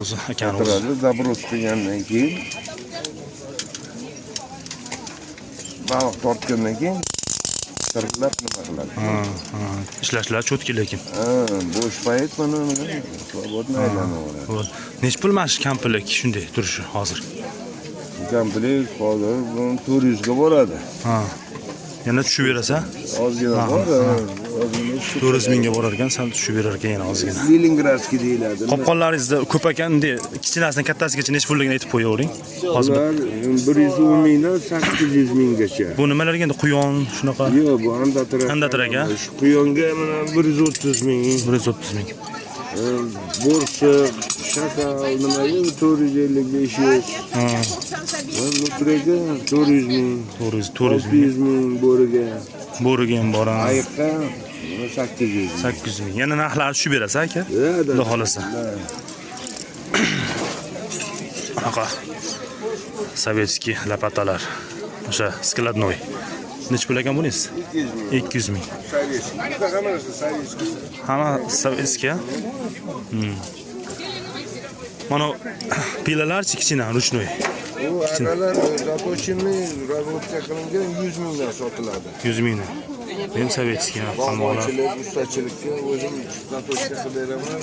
O'zi akani o'zi. O'tiradi, заброс qilgandan keyin, baliq tortgandan keyin tirillab nima qiladi. Ha, ha. Ishlashlar чётко lekin. Ha, bo'sh payt mana свободно aylanaveradi. Bo'ldi. Nechi pul mana shu komplekt shunday turishi hozir? Komplekt hozir buni 400 ga boradi. Ha. Yana tushib berasan? Ozgina bor, ozgina tushib. 400 mingga borar ekan, sal tushib berar ekan yana ozgina. Ленинградский deyiladi. Qopqonlaringizda ko'p ekan, bunday kichkinasidan kattasigacha nechi pulligini aytib qo'yavering. Hozir Ular 110 mingdan 800 minggacha. Bu nimalarga endi, quyon shunaqa? Yo'q, bu andatra. Andatra aka? Shu quyonga mana 130 ming. 130 ming. Bo'rsiq, shakal nimaga 450, 500. Nutraga 400 ming. 400, 400 ming. 600 ming bo'riga. Bo'riga ham bor, ha. Ayiqqa 800 ming. 800 ming. Yana narxlari tushib berasiz aka? Да. Xudo xohlasa. Anaqa советский лопата lar. O'sha складной. Nechi pul ekan buningiz? 200 ming. 200 ming. Советский. Bizda hammasi советский. Hamma советский, a? Mana пила larchi, kichkina ручной? U arralar заточенный, разработка qilingan, 100 mingdan sotiladi. 100 mingdan. Benim советский qalmoqlar. Bog'bonchilik, ustachilikka o'zim заточка qilib beraman.